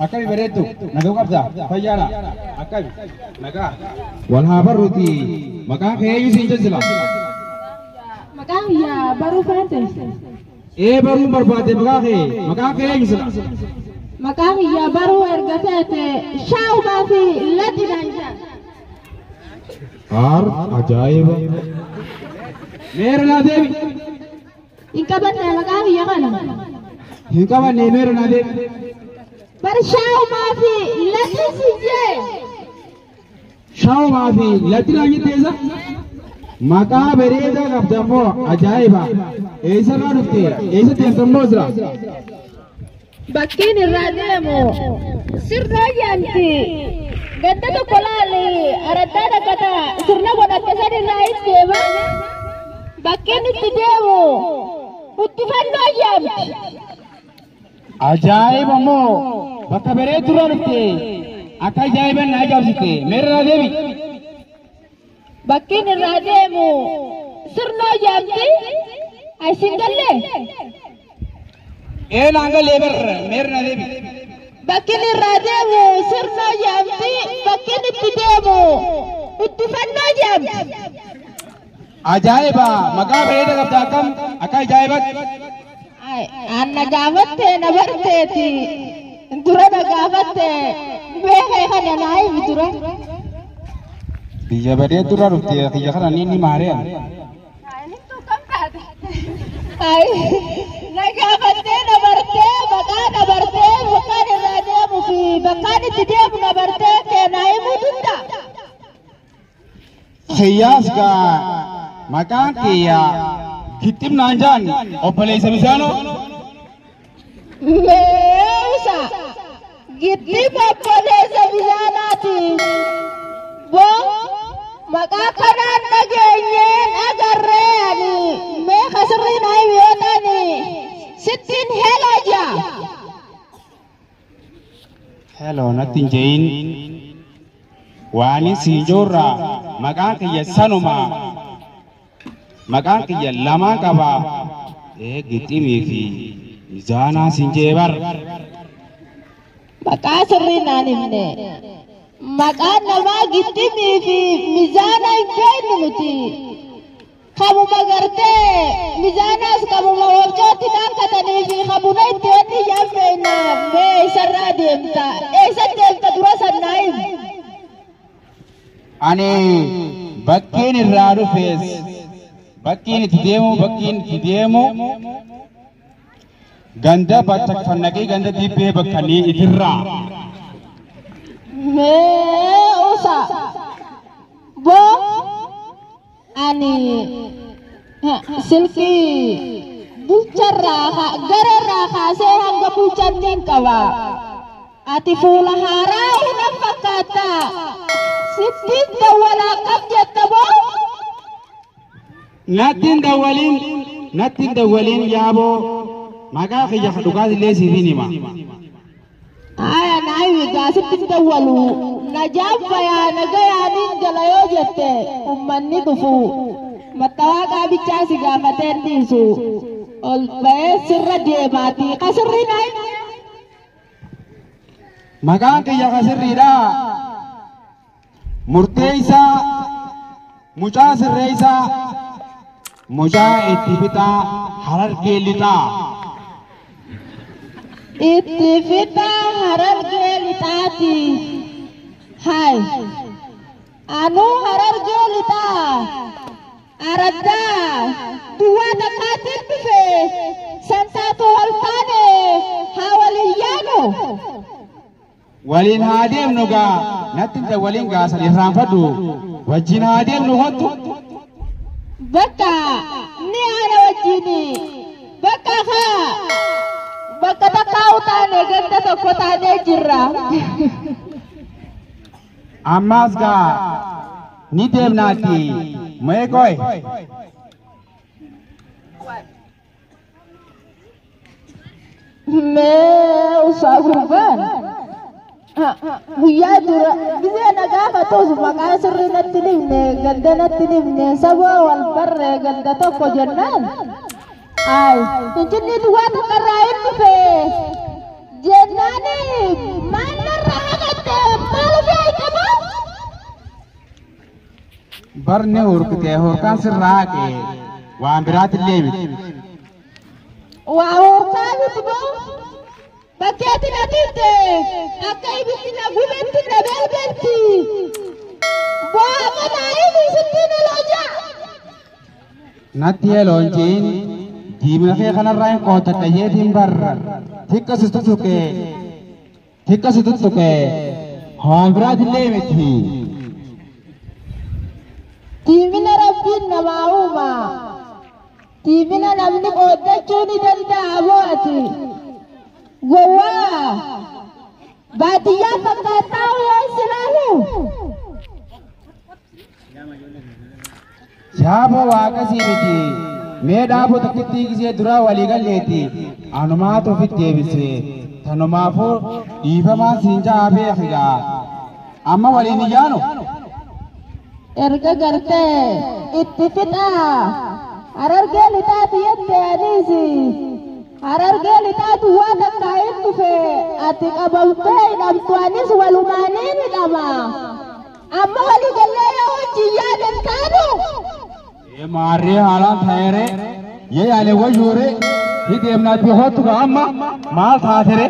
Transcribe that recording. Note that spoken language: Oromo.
Akkami bareeddu nagaa qabda fayyaadha akkami nagaa wal haa barruuti maqaan kee eenyu siin jensila? Maqaan kiyya baruu feete. Ee baruun barbaade maqaan kee eenyu sila? Maqaan kiyya baruu erga feete shaa'umaa fi lati naan jedhan. Har ajaa'iba. Meera naa deebi. Hin qabanne maqaan kiyya kana. Hin qabanne meera naa deebi. Bar shaa'umaa fi lati si jee. Shaa'umaa fi lati naan jetteessa? Maqaa bareedaa qabda immoo ajaa'iba. Eessarraa dhufte? Eessa deemta immoo sila? Bakkiin irraa deemu sirnoo jedhamti. Ganda tokko laali araddaa dhaqqata sirna godhatte san irraa hin deema. Bakkiin itti deemu guddifannoo jedhamti. Ajaa'iba immoo bakka bareeddurraa dhufte akka ajaa'iban na ajaa'ibsite meerra naa deebi. Bakkiin irraa deemu sirnoo jedhamti. Isin gallee? Ee naan gallee barra meerra naa deebi. Bakkiin irraa deemu sirnoo jedhamti. Bakkiin itti deemu guddifannoo jedhamti. Ajaa'iba maqaa bareedaa qabda akkam akka ajaa'ibatti. Anna gaafattee na barteeti. Dura na gaafattee beekee kana naa himi dura. Biyya bareeddurraa dhufte kiyya kana ni maareen. Na gaafattee na bartee maqaa na bartee bakkaan irraa deemu fi bakkaan itti deemu na bartee kee naa himuu danda'a. Kiyyaas gaa maqaan kiyya Gixxim naan jaan obboleessa Misaanoo. Meewusa Gixxim obboleessa Misaanaati. Boo maqaa kanaan dhageenyeen agarree ani mee kasirrii naa himi yoo ta'ani sittiin heloo jaa. Heloo natti hin je'in waan siin joorraa maqaan kiyya sanuma maqaan kiyya lamaan qaba. Ee Gixximii fi Mizaanaa siin jee bar. Maqaa sirrii naan himne. Maqaan namaa Gixximii fi Mizaanaa hin beeknu nuti. Kamuma gartee Mizaanaas kamuma wabcootti daakkatanii fi kamuna itti wanni ijaan beekna mee eessarraa deemta? Eessa deemta dura sannaa himi? Ani bakkeen irraa dhufes bakkiin itti deemu bakkiin itti deemu ganda battakfannaqee ganda dibbee bakka ni itirraa. Mee usa boo ani silkii bulcharraa gararraa kaasee hanga bulchanni hin qaba. Ati fuula haaraa hunda fakkaata. Sittiin dawwalaa qab jetta boo. Natti hin dawwaliin yaaboo maqaa kiyya dhugaas illee siif hin hima. Aya naa himi gaa sitti hin dawwalu. Najaan fayaa nagayaaniin jala yoo jette ummanni dhufu. Mattawaaqaa bichaa si gaafatee hin dhiisu. Ol ba'ee sirra deemaati. Kasirrii naa himi. Maqaan kiyya kasirriidha. Murteessaa mucaa sirreessaa mucaa itti fixaa Harargee lixaa. Itti fixaa Harargee lixaati. Hai. Anuu Harargee lixaa. Araddaa duwwaa takkaatiin dhufe santaatu wal taane haa waliin yaanu. Waliin haa deemnu gaa natti hin waliin gaasan irraanfadhu wajjin haa deemnu kottu. Bakka ni haala wajjini bakka haa bakka takkaa'u taane ganda tokko taanee jirra. Ammaas gaa ni deemnaati mee qoy. Mee usaa gurbaan. Guyyaa dura gisee na gaafatus maqaa sirrii natti himne ganda natti himne saba wal barree ganda tokko jennaan. Ay, finfinnee duwwaa takka irraa hin dhufe jennaan Barni hurkitee hurkaan sirraa haqe waan biraatillee miti. Waa hurkaa miti boo. Bakkeetti na tinte akka ibiddi na gubetti na belbelti. Boo amma naa himi sittiin elooja. Natti eloonchiin diimina kee kanarraa hin qootadha jeetiin barra. Xiqqa si tuttuqe xiqqa si tuttuqe waan biraatillee miti. Diimina rabbiin namaa uuma. Diimina namni qooddachuu ni danda'a moo ati? Gowwaa baadiyyaa fakkaataa yoo silaalu. Shaaboo waaqasii miti. Mee dhaaboo takkittii gisee duraa walii galleeti. Anumaatu ofitti deebise. Tanumaafuu dhiifamaa siin ja'a beekigaa. Amma waliin iyyaanu. Erga gartee itti fixaa. Harargee lixaati jette anis. Harargee lixaatu waa takkaa hin dhufe. Ati qabamtee hidhamtu anis walumaaniin hidhama. Amma walii gallee yoo wajjin yaadan taanu. Maarree haalaan ta'eere yee yaale wayyuure hidheemnaatti hoottu amma maal taatere.